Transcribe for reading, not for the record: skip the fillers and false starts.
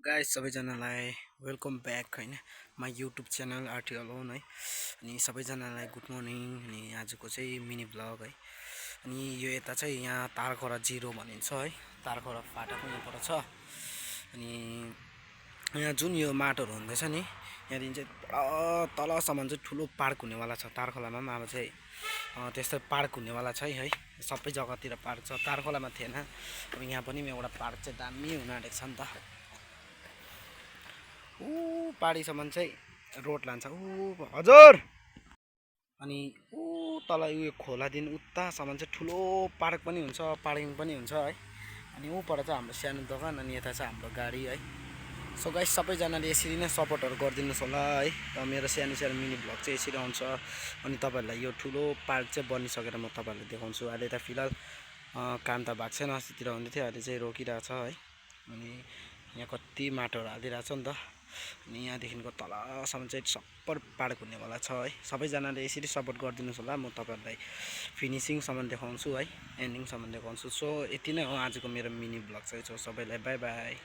Guys सबैजनालाई welcome back हैन my YouTube channel आरटिएल हो है। अनि सबैजनालाई गुड मर्निङ। अनि आजको चाहिँ मिनी ब्लग है। अनि यो यता चाहिँ यहाँ तारखोरा जिरो भनिन्छ है। तारखोरा फाटाको यहाँबाट छ। अनि यहाँ जुन यो माटोहरू हुँदैछ नि यहाँदेखि चाहिँ तलसम्म चाहिँ ठुलो पार्क हुनेवाला छ। तारखोलामा पनि अब चाहिँ त्यस्तै पार्क हुनेवाला छ है। सबै जग्गातिर पार्क छ, तारखोलामा थिएन। अब यहाँ पनि एउटा पार्क चाहिँ दामी हुन आँटेको छ नि त। पाडीसम्म चाहिँ रोड लान्छ हजुर। अनि तल उयो खोलादेखि उतासम्म चाहिँ ठुलो पार्क पनि हुन्छ, पार्किङ पनि हुन्छ है। अनि ऊपर चाहिँ हाम्रो सानो दोकान, अनि यता चाहिँ हाम्रो गाडी है। सो गाइस सबैजनाले यसरी नै सपोर्टहरू गरिदिनुहोस् होला है। र मेरो सानो सानो मिनी भ्लग चाहिँ यसरी आउँछ। अनि तपाईँहरूलाई यो ठुलो पार्क चाहिँ बनिसकेर म तपाईँहरूलाई देखाउँछु। अहिले त फिलहाल काम त भएको छैन, अस्तितिर हुँदै थियो, अहिले चाहिँ रोकिरहेको छ है। अनि यहाँ कति माटोहरू हालिदिरहेको छ नि त। अनि यहाँदेखिको तलसम्म चाहिँ सप्पर पार्क हुनेवाला छ है। सबैजनाले यसरी सपोर्ट गरिदिनुहोस् होला। म तपाईँहरूलाई फिनिसिङसम्म देखाउँछु है, एन्डिङसम्म देखाउँछु। सो यति नै हो आजको मेरो मिनी भ्लग चाहिँ। सो सबैलाई बाई बाई।